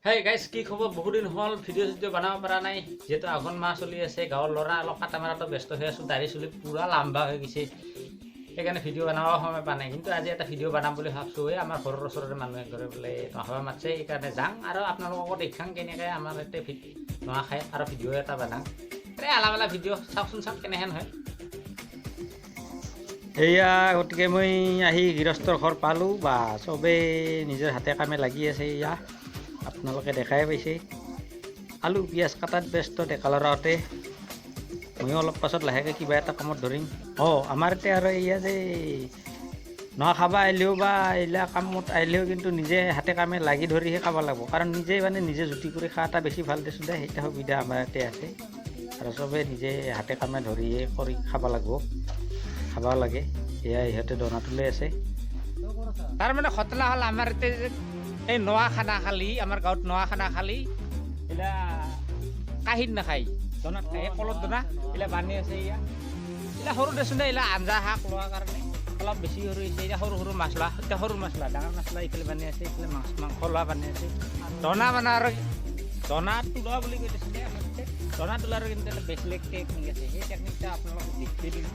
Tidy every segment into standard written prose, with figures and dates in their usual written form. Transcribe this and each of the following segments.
Hey guys, কি খবৰ? বহুত দিন হ'ল ভিডিঅ' চিডিঅ' বনাব পৰা নাই। যিহেতু আঘোণ মাহ চলি আছে, গাঁৱৰ ল'ৰা অলপ কাটা মাৰাটো ব্যস্ত হৈ আছোঁ। দাড়ি চুলি পূৰা লাম্বা হৈ গৈছে, সেইকাৰণে ভিডিঅ' বনাব সময় পোৱা নাই। কিন্তু আজি এটা ভিডিঅ' বনাম বুলি ভাবছোঁ। এই আমাৰ ঘৰৰ ওচৰৰে মানুহ এঘৰে বোলে নোৱা মাতিছে, সেইকাৰণে যাওঁ আৰু আপোনালোককো দেখাম কেনেকৈ আমাৰ ইয়াতে নোৱা খায় আৰু ভিডিঅ' এটা বনাম। এই আলা আলা ভিডিঅ' চাওকচোন, চাওক কেনেহেন হয়। এয়া গতিকে মই আহি গৃহস্থৰ ঘৰ পালোঁ বা চবেই নিজৰ হাতে কামে লাগি আছে। এয়া আপোনালোকে দেখাই পাইছে, আলু পিঁয়াজ কটাত ব্যস্ত ডেকা ল'ৰাহঁতে। ময়ো অলপ পাছত লাহেকৈ কিবা এটা কামত ধৰিম। অঁ, আমাৰ এতিয়া আৰু এয়া যে নোৱা খাব আহিলেও বা এইবিলাক কামত আহিলেও কিন্তু নিজে হাতে কামে লাগি ধৰিহে খাব লাগিব। কাৰণ নিজে মানে নিজে জুতি কৰি খোৱা এটা বেছি ভাল দেচোন দে। সেইটো সুবিধা আমাৰ ইয়াতে আছে আৰু চবেই নিজে হাতে কামে ধৰিয়ে কৰি খাব লাগিব, খাব লাগে। এয়া ইহঁতে দনা তুলি আছে। তাৰমানে ঘটনা হ'ল, আমাৰ ইয়াতে যে এই নোৱা খানা খালি, আমাৰ গাঁৱত নোৱা খানা খালি এইলা কাঁহীত নাখায়, দনাত খায়। এই কলত দনা এইলা বানি আছে। এয়া এইলা সৰু দেচোন দে, এইলা আঞ্জা শাক লোৱাৰ কাৰণে অলপ বেছি সৰু হৈছে। এতিয়া সৰু সৰু মাছ লোৱা, এতিয়া সৰু মাছ লোৱা, ডাঙৰ মাছ লোৱা এইফালে বানি আছে, এইফালে মাছ মাংস লোৱা বানি আছে। দনা বানা আৰু দনা তোলা বুলি কৈ দেচোন দে আমাৰ ইয়াতে। দনা তোলাৰ কিন্তু এটা বেলেগ টেকনিক আছে, সেই টেকনিকটা আপোনালোকক দেখুৱাই দিম।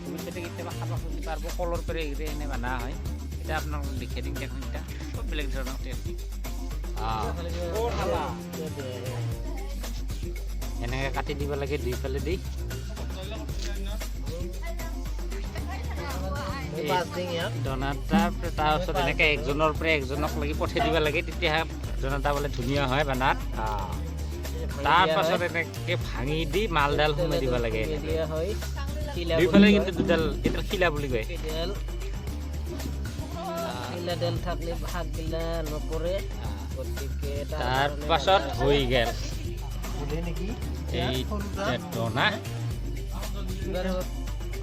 ভৱিষ্যতে কেতিয়াবা খাব খুজি পাৰিব। কলৰ পৰা এৰে এনে বনা হয়। এতিয়া আপোনালোকক দেখাই দিম টেকনিকটা, খুব বেলেগ ধৰণৰ টেকনিক। এনেকৈ কাটি দিব লাগে দুইফালে দি। দনাটা তাৰপিছত এনেকৈ একজনৰ পৰা একজনক লাগি পঠাই দিব লাগে, তেতিয়াহে দনাটা বোলে ধুনীয়া হয় বানাত। তাৰপাছত এনেকৈ ভাঙি দি মালডাল সোমাই দিব লাগে দুইফালে। কিন্তু দুডাল এইডাল শিলা বুলি কয়। শিলাডাল থাকলে শাকগিলা নপৰে, গতিকে তাৰপাছত হৈ গ'ল এই দনা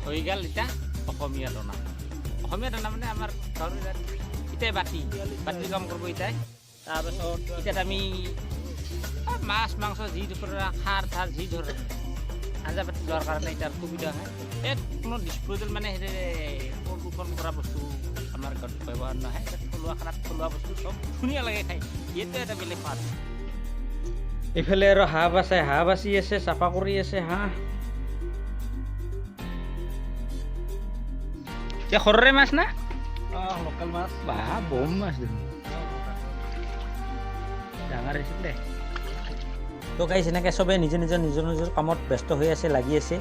হৈ গ'ল। এতিয়া অসমীয়া দনা, অসমীয়া দনা মানে আমাৰ গাঁৱৰ এতিয়া বাতি বাতি কাম কৰিব এতিয়া। তাৰপাছত এতিয়া আমি মাছ মাংস যি ধৰণৰ খাৰ থাৰ যি ধৰণৰ আঞ্জা পাতি লোৱাৰ কাৰণে এতিয়া সুবিধা হয়। ইয়াত কোনো ডিছপ'জেল মানে সেই প্ৰদূষণ কৰা বস্তু আমাৰ ঘৰত ব্যৱহাৰ নহয়। থলুৱা খানাত থলুৱা বস্তু চব ধুনীয়া লাগে খাই, এইটো এটা বেলেগ সোৱাদ। এইফালে আৰু হাঁহ বাচাই হাঁহ বাচি আছে, চাফা কৰি আছে হাঁহ। এতিয়া সৰৰে মাছ না? লোকেল মাছ। বা বম মাছ দেখোন, ডাঙৰ হৈছে দে। তো গাইজ, এনেকৈ চবেই নিজে নিজৰ নিজৰ নিজৰ কামত ব্যস্ত হৈ আছে, লাগি আছে।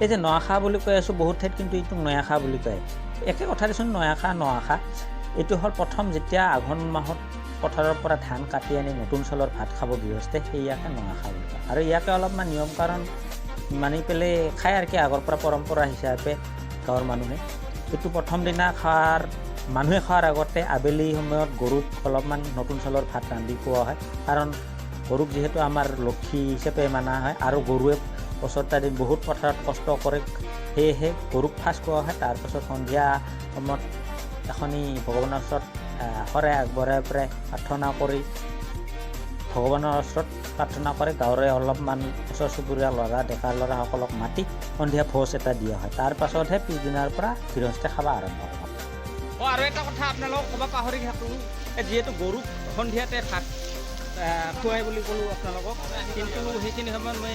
এই যে নোৱা বুলি কৈ আছোঁ বহুত ঠাইত, কিন্তু এইটো নয়াখা বুলি কয়। একে কথা দেচোন, নয়াখা নোৱাখা। এইটো হ'ল প্ৰথম যেতিয়া আঘোণ মাহত পথাৰৰ পৰা ধান কাটি আনি নতুন চাউলৰ ভাত খাব গৃহস্থে, সেইয়াকে নোৱাখা বুলি কয়। আৰু ইয়াকে অলপমান নিয়ম কাৰণ মানি পেলাই খায় আৰু কি আগৰ পৰা পৰম্পৰা হিচাপে গাঁৱৰ মানুহে। এইটো প্ৰথম দিনা খোৱাৰ মানুহে খোৱাৰ আগতে আবেলি সময়ত গৰুক অলপমান নতুন চাউলৰ ভাত ৰান্ধি খোৱা হয়। কাৰণ গৰুক যিহেতু আমাৰ লক্ষী হিচাপে মানা হয় আৰু গৰুৱে বছৰটা দিন বহুত পথাৰত কষ্ট কৰে, সেয়েহে গৰুক ফাৰ্ষ্ট খোৱা হয়। তাৰপাছত সন্ধিয়া সময়ত এখনি ভগৱানৰ ওচৰত শৰাই আগবঢ়াই পেলাই প্ৰাৰ্থনা কৰি ভগৱানৰ ওচৰত প্ৰাৰ্থনা কৰে। গাঁৱৰে অলপমান ওচৰ চুবুৰীয়া ল'ৰা ডেকা ল'ৰাসকলক মাতি সন্ধিয়া ভোজ এটা দিয়া হয়। তাৰপাছতহে পিছদিনাৰ পৰা গৃহস্থে খাব আৰম্ভ কৰে। অঁ, আৰু এটা কথা আপোনালোকক ক'ব পাহৰি থাকোঁ, যিহেতু গৰুক সন্ধিয়াতে ভাত খুৱাই বুলি ক'লোঁ আপোনালোকক, কিন্তু সেইখিনি সময়ত মই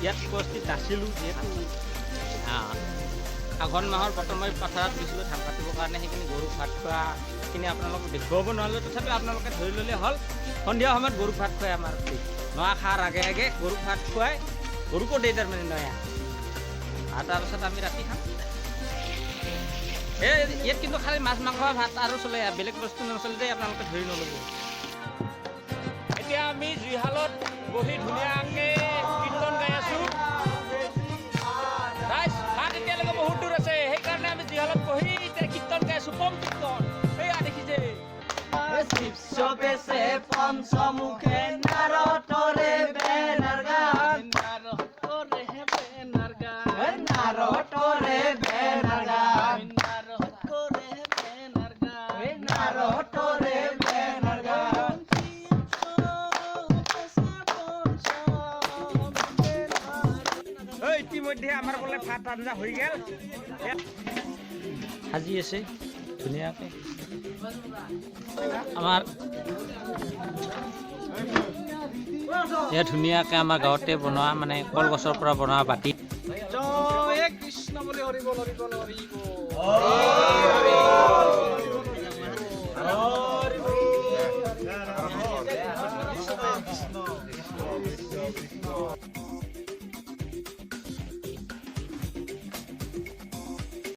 ইয়াত উপস্থিত নাছিলোঁ। যিহেতু আঘোণ মাহৰ বতৰ, মই পথাৰত গৈছিলোঁ ধান কাটিবৰ কাৰণে, সেইখিনি গৰুক ভাত খোৱাখিনি আপোনালোকক দেখুৱাব নোৱাৰিলোঁ। তথাপিও আপোনালোকে ধৰি ল'লে হ'ল, সন্ধিয়া সময়ত গৰুক ভাত খুৱাই। আমাৰ নোৱা খাৰ আগে আগে গৰুক ভাত খুৱাই, গৰুকো দিয়ে তাৰমানে নয়া। আৰু তাৰপাছত আমি ৰাতি খাম। এই ইয়াত কিন্তু খালি মাছ মাংস ভাত আৰু চলে, বেলেগ বস্তু নচলে দেই, আপোনালোকে ধৰি নল'ব। এতিয়া আমি জুইশালত বহি ধুনীয়াকৈ কীৰ্তন গাই আছোঁ। ৰাইজ, ভাত এতিয়ালৈকে বহুত দূৰ আছে, সেইকাৰণে আমি জুইশালত বহি এতিয়া কীৰ্তন গাই আছোঁ, কম কীৰ্তন। এইয়া দেখিছে। শিৱবেশে পঞ্চমুখে নাৰদৰে বেনাৰ গান, নাৰদৰে বেনাৰ গান, নাৰদৰে বেনাৰ গান, নাৰদৰে বেনাৰ গান, নাৰদৰে বেনাৰ গান। ইতিমধ্যে আমাৰ বোলে ভাত আঞ্জা হৈ গ'ল, সাজি আছে ধুনীয়াকৈ আমাৰ। এয়া ধুনীয়াকৈ আমাৰ গাঁৱতে বনোৱা, মানে কলগছৰ পৰা বনোৱা বাতি। জয় কৃষ্ণ বুলি হৰি বল, হৰি বল, হৰি বল।